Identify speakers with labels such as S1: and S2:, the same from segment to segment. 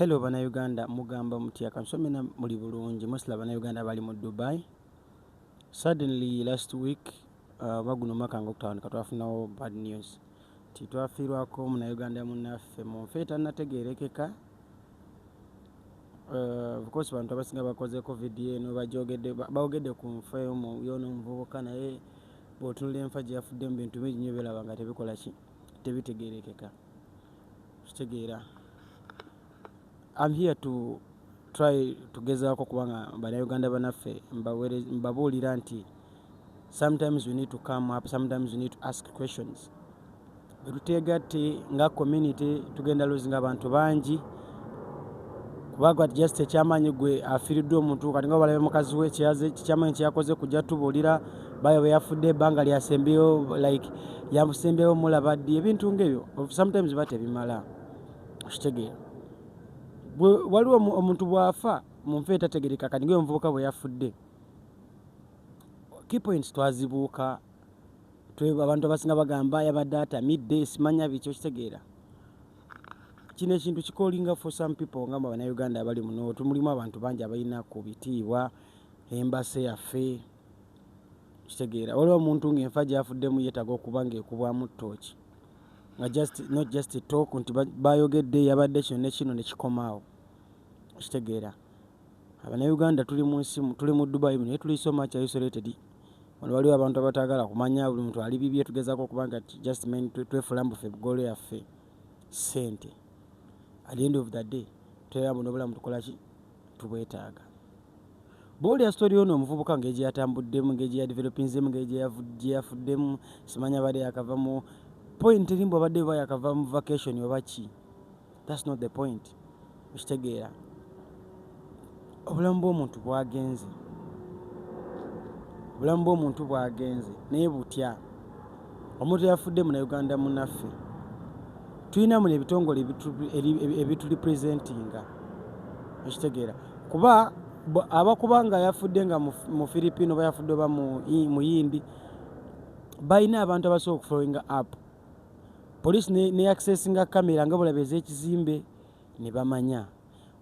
S1: Hello banauganda, mugamba mutya? Kansomena muli bulungi. Mostly banauganda bali mu Dubai. Suddenly last week, baguno mwaka nga okutandika, twafunawo bad news nti twafiirwako munauganda munnaffe mu nfa etannategeerekeka. Of course bantu abasinga bakozeeko vidiyo eno, bajogedde, bawogedde ku nfa y'ono omuvubuka, naye bw'otunula enfa gye yafudde mu bintu bingi nnyo byolaba nga tebikola ki, tebitegeerekeka. Kitegeera, I'm here to try tugezaako kubanga bannayuganda banaffe mbabuulira nti sometimes we need to come up, sometimes we need to ask questions. Bwe tuteegatte nga community, tugenda losinga abantu bangi, kubanga just ekyamaanyi gwe afiiriddwa omuntu kati nga balabe mukazi we kyamaanyi kyeyakoze kujja tubuulira bayo bwe yafudde, ebbanga lyasembyeyo, like yamusembyeyo mulaba ddi, ebintu ngaebyo sometimes biba tebimala. Okitegeera, waliwo omuntu bw'afa mu nfa etategereka, kati ngaoyo omuvubuka bwe yafudde, key points twazibuuka. Abantu abasinga bagamba yabadde atamidde, simanya biki. Okitegeera, kino ekintu kicallinga for some people nga bannayuganda abali muno. Tumulimu abantu bangi abalina ku bitiibwa embassy yaffe. Kitegeera, waliwo omuntu ng'enfa gyafuddemu yeetaaga okuba ng'ekubwamu ttooki, nga just not just talk nti bayogedde yabadde kino ne kino ne kikomaawo. Kitegeera, abannayuganda tuli mu nsi, tuli mu Dubai, naye tuli so much isolated. Wano waliwo abantu abataagala kumanya, buli muntu ali bibye. Tugezaako okuba nga just twefuula mbu ffe goal yaffe ssente. At the end of the day twera buno obulamu tukola ki, tubwetaaga. Bw'owulira story y'ono omuvubuka, ngeri gye yatambuddemu, ngeri gye yadevelopinzemu, ngeri gye yafuddemu, simanya abadde yakava mu point eri mbu abadde oba yakava mu vacation oba ki, that's not the point. Okitegeera, obulamu bw'omuntu bwagenze, obulamu bw'omuntu bwagenze, naye butya omuntu eyafudde munauganda munnaffe? Tulina muno ebitongole ebiturepresentinga. Okitegeera, kuba abakuba nga yafudde nga mu Philippine oba yafudde oba mu Yindi, balina abantu abasobola okufollowinga up. Poliisi ne accessinga kamera nga bulaba ez'ekizimbe ne bamanya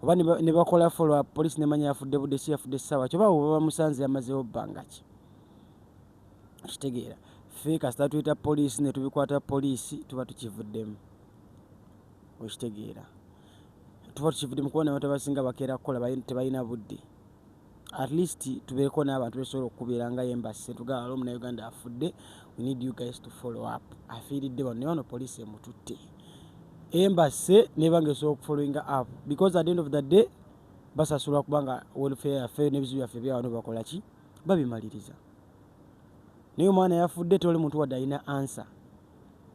S1: oba ne bakola follow up. Poliisi nemanya yafudde budde si, yafudde ssaawa ki, oba bwe bamusanze yamazeewo bbanga ki. Kitegeera, ffe kasita tuyita poliisi ne tubikwata poliisi, tuba tukivuddemu. Okitegeera, tuba tukivuddemu, kubona abantu abasinga bakeera kukola, tebalina budde. At least tubeeko n'abantu besobola okukubeera nga embassy, tugamba waliwo omunauganda afudde, we need you guys to follow up, afiiridde wano ne wano, poliisi emututte. Embassy neba nga esobola okufollowinga up, because at the end of the day basasulwa kubanga welfare yaffe n'ebizibu byaffe byawano bakola ki, babimaliriza. Naye omwana yafudde, tewali muntu wadde alina answer.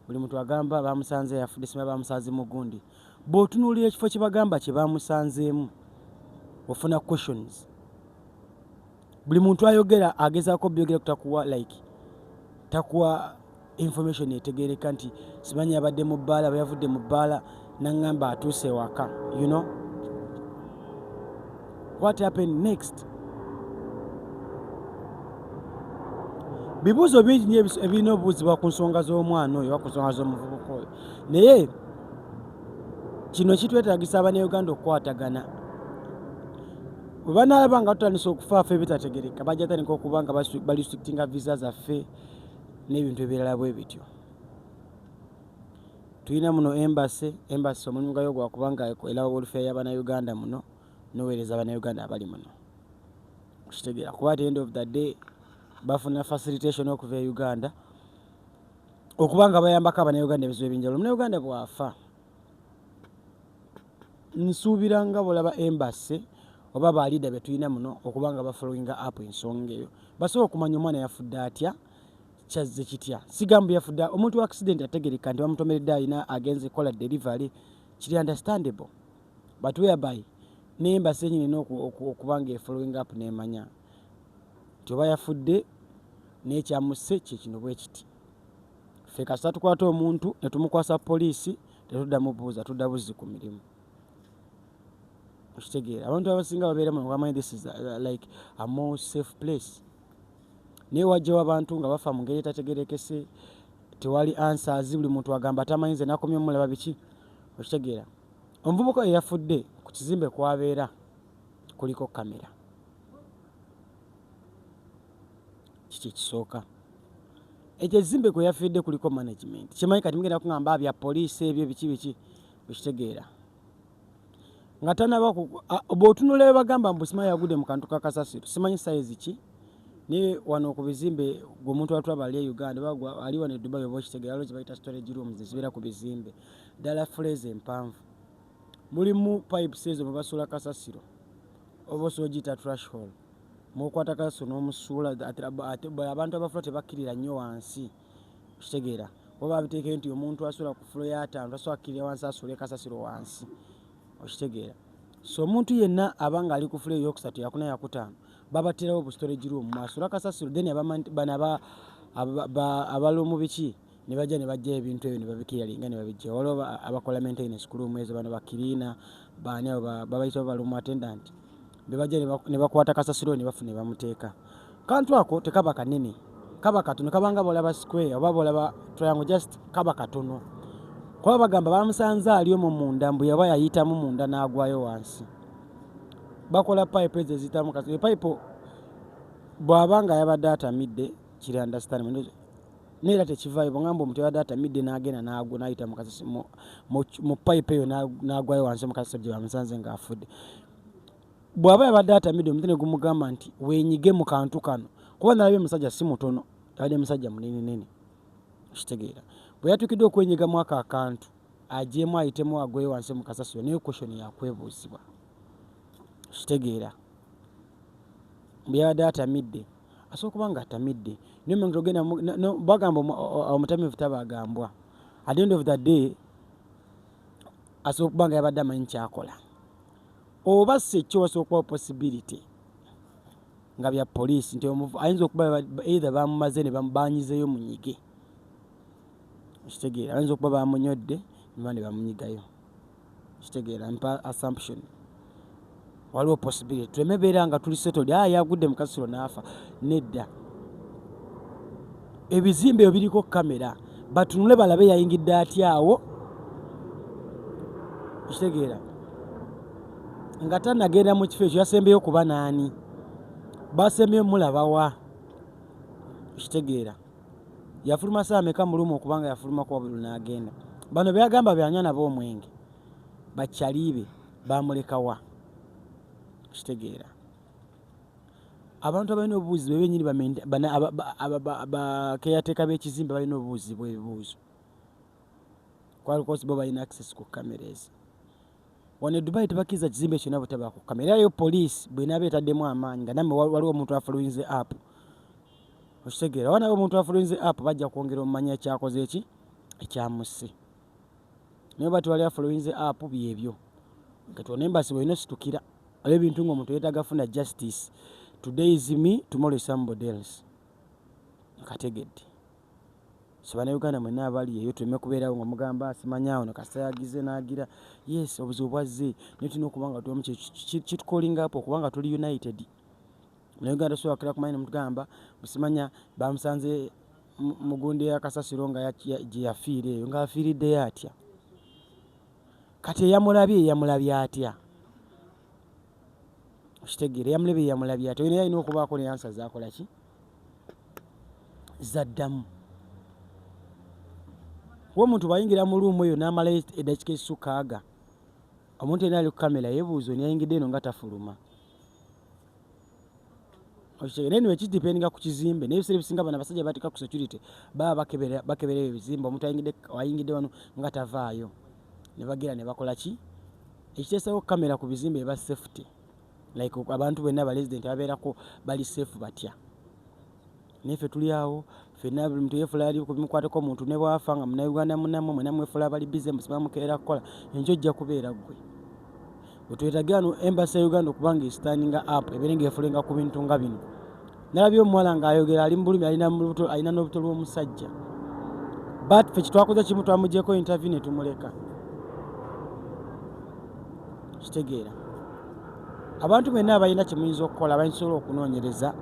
S1: Buli muntu agamba bamusanze yafudde, sima bamusanze mu gundi. Bw'otunuulira ekifo kye bagamba kye bamusanzeemu, ofuna questions. Buli muntu ayogera agezaako byogera, takuwa like takuwa information etegereka nti simanyi yabadde mu bbaala, bwe yavudde mu bbaala naŋŋamba atuuse ewaka. You know what happened next? Bibuuzo bingi nyo ebirina obuuzibwa ku nsonga z'omwana oyo oba ku nsonga z'omuvubuka oyo, naye kino kitwetagisa abanauganda okukwatagana. Bwe banaalaba nga tutandise okufaafa ebitategereka, bajja tandika okuba nga barestrictinga visa zaffe n'ebintu ebirala bwe bityo. Tulina muno embassy. Embassy omulimu gwayo gwakubanga era welfare y'abanauganda muno, noweereza abanauganda abali muno. Okitegeera, kuba at the end of the day bafuna facilitation okuva e Uganda okuba nga bayambako abanauganda ebizibu ebinjawulo. Omunauganda bw'afa, nsuubira nga bolaba embassy oba baleader be tulina muno okuba nga bafollowinga up ensonga eyo, basobola okumanya omwana yafudde atya, kyazze kitya. Sigamba yafudde omuntu wa accident ategereka nti bamutomeredde, alina agenze kukola delivery, kiri understandable, but whereby n'embassy enyini erina okuba nga efollowing up nemanya nti oba yafudde n'ekyamusse kyekino bwe kiti. Ffe kasita tukwata omuntu ne tumukwasa poliisi, tetuddamu buuza, tudda buzzi ku mirimu. Okitegeera, abantu abasinga babeera muno bamanyi this is like a more safe place, naye wajjawo abantu nga bafa mu ngeri etategerekese, tewali answers. Buli muntu agamba tamanyi, nze nakomye omulaba biki. Okitegeera, omuvubuka eyafudde Ku kizimbe kwabeera kuliko kamera. Kiki ekisooka? Ekyo ekizimbe kwe yafiiridde kuliko management. Kimanyi kati mugenda kungamba bya poliisi ebyo biki biki, okitegeera. Nga tanaba bw'otunula bagamba mbu simanyi yagudde mu kantu ka kasasiro, simanyi size ki, naye wano ku bizimbe gwe omuntu atulaba ali e Uganda oba ali wano e Dubai oba okitegeera, waliwo ze bayita storage rooms ezibeera ku bizimbe, ddala floor empanvu. Mulimu pipes ezo mwe basuula kasasiro oba osobola ogiyita trash hole. Mw'okwata kasasiro n'omusuula ate abantu abafula tebakkirira nnyo wansi, okitegeera. Oba babiteekayo nti omuntu asula ku floor ya 5 tasobola kukkirira wansi asuule kasasiro wansi, okitegeera. So omuntu yenna aba ng'ali ku floor eyookusatu, yakuna, yakutaano, babateerawo bu storage room mw'asula kasasiro, then bano abalumu biki ne bajja ne baggyayo ebintu ebyo ne babiclearinga ne babiggyayo. Waliwo abakola maintenance ku room ezo, bano ba cleaner baani abo babayita ba room attendant, be bajja ne bakwata kasasiro ne bafuna ne bamuteeka. Kantu ako tekaba kanene, kaba katono, kabanga bw'olaba square oba bw'olaba triangle, just kaba katono. Kuba bagamba bamusanze ali omwo munda, mbu yaba yayitamu munda n'agwayo wansi. Bakola pipe ezo eziyitamu kasasiro. Pipe bw'aba nga yabadde atamidde kiri understandable, naye era tekivaayo. Bw'ongamba omuntu yabadde atamidde n'agenda n'agwa n'ayita mu kasasiro mu pipe eyo n'agwayo wansi mu kasasiro gye bamusanze ng'afudde. Bw'aba yabadde atamidde omuntu ne gumugamba nti weenyige mu kantu kano, kuba nalabye omusajja si mutono, yabadde musajja munenenene, okitegeera. Bwe yatuukiddwa okwenyigamu ako akantu agyemu ayitemu agweyo wansi mu kasasiro, naye question yakwebuuzibwa, okitegeera. Bwe yabadde atamidde asobola okuba nga atamidde, naye omuntu ogenda bagamba omutamiivu tabagambwa. At the end of the day asobola okuba nga yabadde amanyi ky'akola, oba si ekyo wasobola okubawo possibility nga bya poliisi nti ayinza okuba either bamumaze ne banyizeeyo munyige, okitegeera. Bayinza okuba bamunyodde ne bamunyigayo, okitegeera. Mpa assumption, waliwo possibility tuleme beera nga tuli settled, ah, yagudde mu kasasiro n'afa. Nedda, ebizimbe ebyo biriko kamera, batunule balabe yayingidde atya awo, okitegeera. Nga tannagenda mu kifo ekyo yasembeyo kuba naani, basembeyo mulabawa, okitegeera. Yafuluma ssaawa meka mu room okubanga yafulumako wabweru n'agenda. Bano be yagamba byanywa nabo omwenge bakyaliibe bamulekawa, okitegeera. Abantu abalina obubuuzibwa bennyini ba caretaker b'ekizimbe balina obubuuzibwa ebibuuzo, kuba bo balina access ku kamera ezo. Wano e Dubai tebakkiriza kizimbe kyonna butabaako kamera. Era yo poliisi bw'enaaba etaddemu amaanyi nga nammwe waliwo omuntu afollowinze up, okitegeera, oba nawe omuntu afollowinze up bajja kwongera omumanya ekyakoze eki ekyamusse. Naye oba tewali afollowinze up, byebyo kati wano embassy bw'erina ositukira ebintu ng'omuntu yeetaaga funa justice. Today is me, tomorrow is somebody else. Nkategedde. So bannayuganda mwenna abali eyo tuleme kubeerawo nga mugamba simanya ono kasita yagize n'agira. Yes, obuzibu bwazze, naye tulina okuba nga tubamu kitucallinga up okuba nga tuli united. Munnayuganda tosobola kukera kumanya ne mutugamba simanya bamusanze mu gundi ya kasasiro nga gye yafiira eyo, ng'afiiriddeyo atya? Kati eyamulabye yamulabye atya? Okitegeera, eyamulabye yamulabye atya? Oyo naye alina okubaako ne answer z'akola ki zaddamu. Kuba omuntu bw'ayingira mu room eyo n'amalayo eddakiika ezisukka aga, omuntu yenna ali ku kamera yeebuuza ono yayingidde eno nga tafuluma. Okitegeera, anyway kidependinga ku kizimbe, naye ebiseera ebisinga bano abasajja bateeka ku security baba bakebera ebyo ebizimbe, omuntu ayingidde wano nga tavaayo ne bagenda ne bakola ki? Ekiteesawo kamera ku bizimbe eba safety, like abantu bonna ba resident ababeerako bali safe batya. Naye ffe tuli awo ffenna buli muntu yeefuula ali ku bimukwatako, omuntu ne bw'afa nga munnayuganda munnammwe mwenna mwefuula abali busy musiba mukeera kukola, enkya ojja kubeera ggwe. We twetaagira wano embassy ya Uganda okuba nga estandinga up ebeere ng'efulenga ku bintu nga bino. Nalabye omuwala ng'ayogera ali mu bulumi, alina n'olubuto lw'omusajja, but ffe kye twakoze kimu, twamuggyeko interview ne tumuleka. Kitegeera, abantu mwenna abalina kye muyinza okukola abasobola okunoonyereza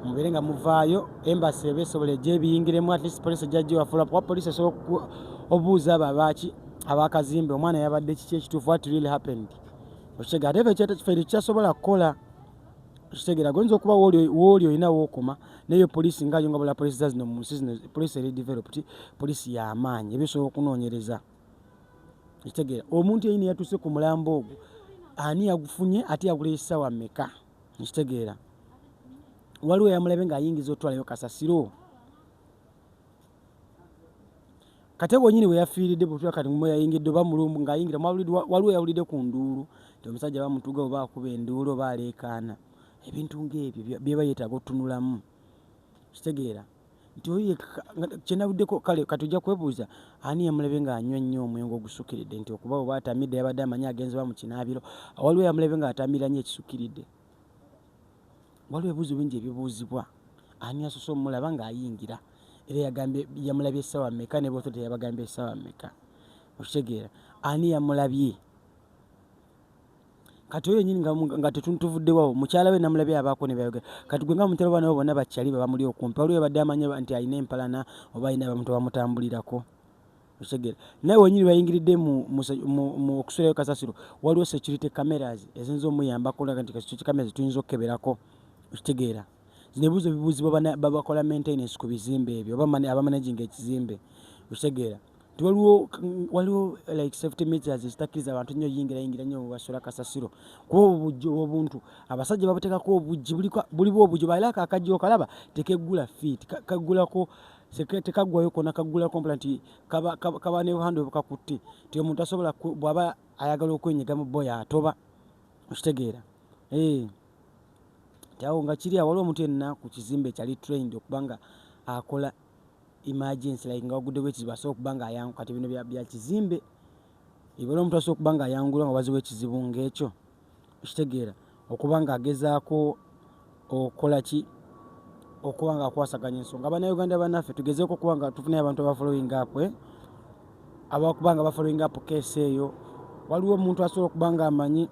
S1: mubeere nga muvaayo, embassy eba esobola ejja ebiyingiremu, at least poliisi ejja giwafula, kuba poliisi esobola obuuza abo abaaki abakazimbe omwana yabadde kiki ekituufu, what really happened. Okitegeera? Ate ffe tekyasobola kukola. Okitegeera? Goyinza okuba wooli olina wookoma, naye poliisi ngayo nga bula poliisi za zino mu nsi zino, poliisi eri developed, poliisi y'amaanyi, ebisobola okunoonyereza. Okitegeera? Omuntu yennyini yatuuse ku mulambo ogwo, ani yagufunye, ate yagula essaawa mmeka? Okitegeera? Waliwo eyamulabye ng'ayingiza otwalayo kasasiro. Kate wenyini we yafiiridde bwetula kati mwe yayingidde oba mulumbu ng'ayingira, waliwo yawulidde ku nduulu nti omusajja bamutuga oba akuba enduulu oba aleekaana, ebintu ng'ebyo byeba yeetaaga otutunulamu. Kitegeera nti oyo kyenabuddeko. Kale kati ojja kwebuuza ani yamulabye ng'anywa ennyo omwenge ogusukiridde, nti okuba oba atamidde, yabadde amanyi agenze ba mu kinaabiro. Waliwo yamulabye ng'atamira nnyo ekisukiridde. Waliwo ebibuuzo bingi ebibuuzibwa. Ani asoose omulaba ng'ayingira, era yagambye yamulabye essaawa mmeka, ne boto teyabagambye essaawa mmeka? Okitegeera? Ani yamulabye? Kati oyo yenyini nga tetutuvuddewawo, mukyala we namulabye abaako ne byayogera. Kati gwe nga mukyala, baana bo bonna bakyali be bamuli okumpi, waliwo yabadde amanyi nti alina empalana oba alina abantu abamutambulirako? Okitegeera? Naye wenyini bayingiridde mu okusulayo kasasiro, waliwo security cameras eziyinza omuyambako olaga nti security cameras tuyinza okukeberako. Okitegeera? Zino ebibuuzo bibuuzibwa babakola maintenance ku bizimbe ebyo oba abamanaginga ekizimbe. Okitegeera nti waliwo like safety measures ezitakkiriza abantu nnyo yingira yingira nnyo basula kasasiro, kuba obujji obuntu abasajja babuteekako obujji, buliwo obujji balako akajji okalaba tekeggula feet, kaggulako tekaggwayo konna, kaggulako mpola nti kaba ne buhando bukakutte, nti omuntu asobola bw'aba ayagala okwenyiga mu boya atoba. Okitegeera? Nti awo nga kiri awo, waliwo omuntu yenna ku kizimbe kyali trained okuba nga akola emergency, like nga waguddewo ekizibu asobola okuba nga ayangu. Kati bino bya kizimbe, waliwo omuntu asobola okuba nga ayangula nga waziwo ekizibu ng'ekyo? Okitegeera? Okuba nga agezaako okukola ki, okuba nga akwasaganya ensonga. Bannayuganda bannaffe, tugezeeko okuba nga tufunayo abantu aba following up, abakuba nga ba following up case eyo. Waliwo omuntu asobola okuba nga amanyi,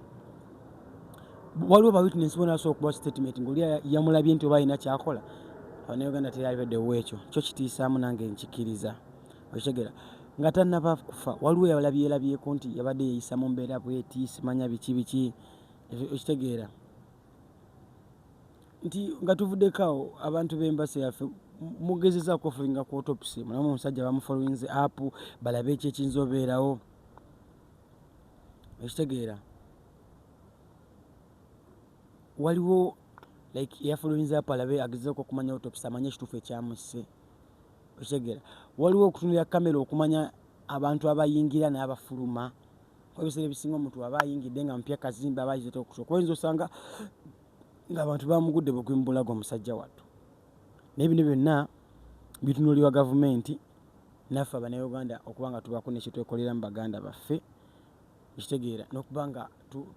S1: waliwo ba witness bona asobola okuba statement ng'oli yamulabye nti oba alina kyakola. Bannayuganda, teyabeddewo ekyo kyo kitiisaamu, nange nkikiriza. Okitegeera? Nga tannaba kufa, waliwo yalabyerabyeko nti yabadde yeeyisa mu mbeera bweti, simanya biki biki. Okitegeera nti nga tuvuddeko awo, abantu b'embassy yaffe mugezezaako followinga ku autopsy, mulamu omusajja bamufollowinze up, balabe eki ekiyinza obeerawo. Okitegeera? Waliwo like eyafollowinze up alabe, agezezaako okumanya autopsy, amanye ekituufu ekyamusse. Okitegeera? Waliwo okutunulira kamera okumanya abantu abayingira n'abafuluma. Ebiseera ebisinga omuntu aba ayingidde nga mupya kazimbe, aba ayinza okusoka, oyinza osanga ng'abantu bamugudde bugwi mu bulago omusajja wattu. Naye bino byonna bitunuulirwa gavumenti naffe Abannayuganda okuba nga tubaako nekyetwekolera mu baganda baffe. Ekitegeera n'okuba nga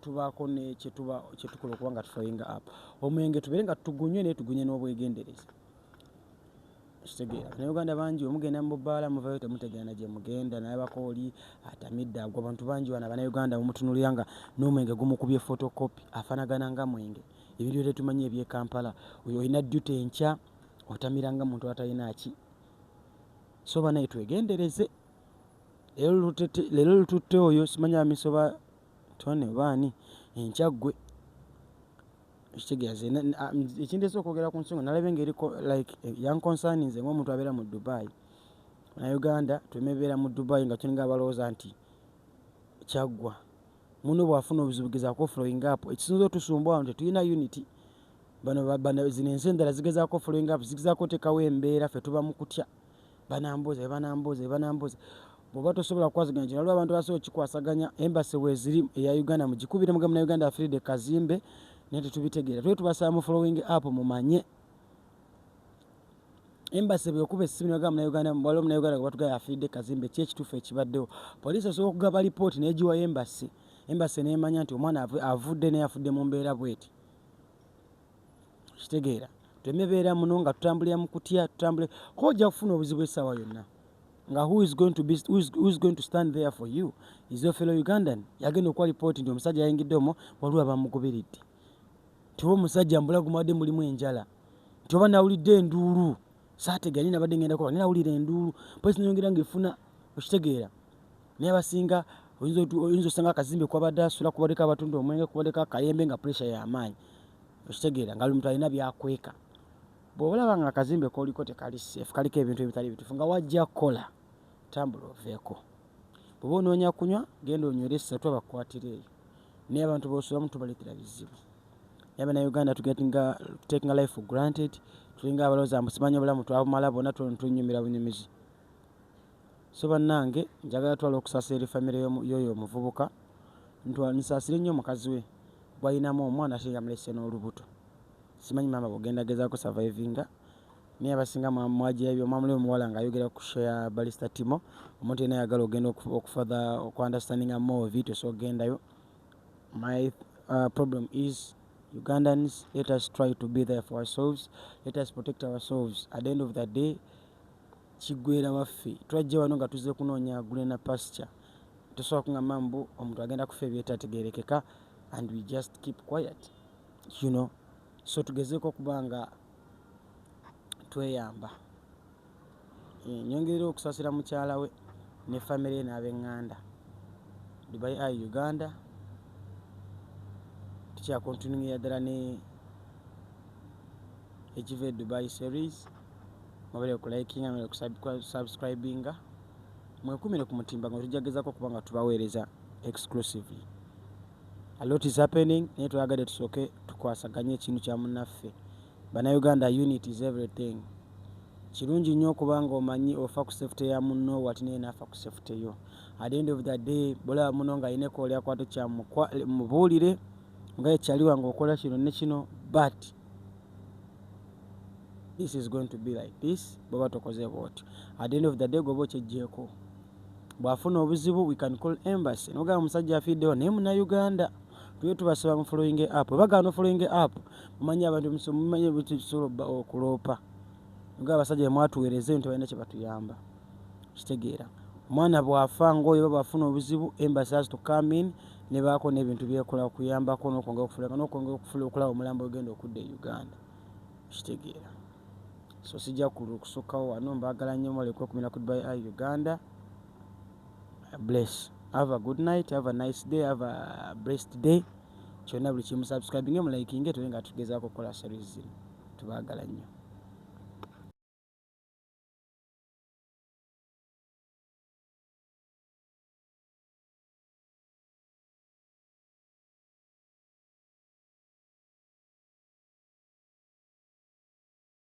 S1: tubaako nekyetukola okuba nga tufollowinga up omwenge, tubeere nga tugunywe, naye tugunye n'obwegendereza. Kitegeera, Bannayuganda bangi wemugenda mu bbaala muvayo temutegeera gye mugenda. Nalabako oli atamidde agwa. Abantu bangi wano Abannayuganda mumutunuulira nga n'omwenge gumukubye photocopy, afaanagana nga mwenge. Ebintu bye tetumanyi eby'e Kampala, oyo olina duty enkya, otamira nga muntu atalina ki. So banaye, twegendereze. Leero lututte oyo simanyi amisa oba Tony oba ani, enkya ggwe. Ekitegeeza, ekindeese okwogera ku nsonga, nalabye ngeri like yanconcerninze ng'omuntu abeera mu Dubai. Bannayuganda tuleme beera mu Dubai nga tulinga abalowooza nti kyaggwa. Munno bw'afuna obuzibu, gezaako following up. Ekisinza otusumbuwa wano, tetulina unity. Bano zino ensi endala zigezaako following up, zigezaako oteekawo embeera, ffe tuba mu kutya, banambuuza bebanambuuza bebanambuuza. Bw'oba tosobola kukwasaganya kino, waliwo abantu abasobola okukikwasaganya. Embassy weeziri eya Uganda, mugikubire mugambe Munnayuganda afiiridde kazimbe naye tetubitegeera. Tube tubasaba mu following up, mumanye embassy bwekuba essimu nebagamba Munnayuganda, waliwo Munnayuganda gwe batugambye afiiridde kazimbe, ki ekituufu ekibaddewo? Poliisi esobola okugaba lipooti n'egiwayo embassy, embassy n'emanya nti omwana avudde naye afudde mu mbeera bweti. Kitegeera, tuleme beera muno nga tutambulira mu kutya, tutambule ko ojja kufuna obuzibu essaawa yonna nga who is going to stand there for you is your fellow Ugandan. Yagenda okuwa lipooti nti omusajja yayingidde omwo, waliwo abamugoberedde, nti oba omusajja mbulago mubadde mulimu enjala, nti oba nawulidde enduulu, saategera naye nabadde ngenda kuba, naye nawulira enduulu, poliisi neyongera ng'efuna. Okitegeera? Naye abasinga Oyinza osanga akazimbe kwabadde asula kubaddeko abatunda omwenge, kubaddeko akayembe, nga pressure y'amaanyi, okitegeera, nga buli muntu alina byakweka. Bw'oba olaba nga akazimbe k'oliko tekali safe, kaliko ebintu ebitali bituufu, nga wajja kukola, tambula oveeko. Bw'oba onoonya kunywa, genda onywere essatu abakukwatira eyo, naye abantu b'osulamu tubaleetera bizibu. Naye Bannayuganda tugetinga taking life for granted. Tulinga abalowooza mbu simanyi obulamu twabumala bwonna, tunyumira bunyumizi. So bannange, njagala twala okusaasira eri famire y'oyo omuvubuka. Nsaasire nnyo omukazi we bw'alinamu omwana ate nga mulese n'olubuto. Simanyi maama bw'ogenda gezaako survivinga, naye abasinga mwagirabye, mwamuli omuwala ng'ayogera ku show ya Barista Timo. Omuntu yenna ayagala ogenda okufurther okuunderstandinga more of it, osobola okugendayo. My problem is, Ugandans, let us try to be there for ourselves. Let us protect ourselves. At the end of the day, kiggwera waffe. Twajja wano nga tuzze kunoonya greener pasture. Tosobola kuŋŋamba mbu omuntu agenda kufa ebyetategeerekeka and we just keep quiet. So tugezeeko okuba nga tweyamba. Nyongerera okusaasira mukyala we ne famire ye n'ab'eŋŋanda. Dubai Eye Uganda tukyakontinuingira ddala ne ekiva e Dubai series. Mwebale okulikinga, mwebale okusubscribinga, mwekumire ku mutimbagano. Tujja gezaako okuba nga tubaweereza exclusively. A lot is happening, naye twayagadde tusooke tukwasaganye ekintu kya munnaffe. Bannayuganda, unity is everything. Kirungi nnyo okuba nga omanyi ofa ku safety ya munno wati, naye naafa ku safety yo. At the end of the day, bwolaba muno ng'alina ekooli akwata kyamubuulire nga ekyali wange okola kino ne kino, but this is going to be like this bw'oba tokoze bw'otyo. At the end of the day, gweoba okyeggyeko. Bw'afuna obuzibu, we can call embassy nogamba omusajja afiiddewo naye Munnayuganda. Tube tubasaba mu following up. Bwe bagaana following up, mumanyi abantu, mumanyi tusobola okuloopa nga abasajja bemwatuweereza nti balina kye batuyamba, kitegeera. Omwana bw'afa ngaoyo oba bw'afuna obuzibu, embassy has to come in ne baako n'ebintu byekola okuyambako n'okwongera okufula n'okwongera okufula okulaba omulambo ogenda okudda e Uganda, kitegeera. So sijja kusukkawo wano. Mbaagala nnyo, mwebale kwekumira ku Dubai Eye Uganda. Bless, have a good night, have a nice day, have a blessed day. Kyonna buli kimu, subscribinge, mulikinge, tube nga tugezaako okukola series zino. Tubaagala nnyo.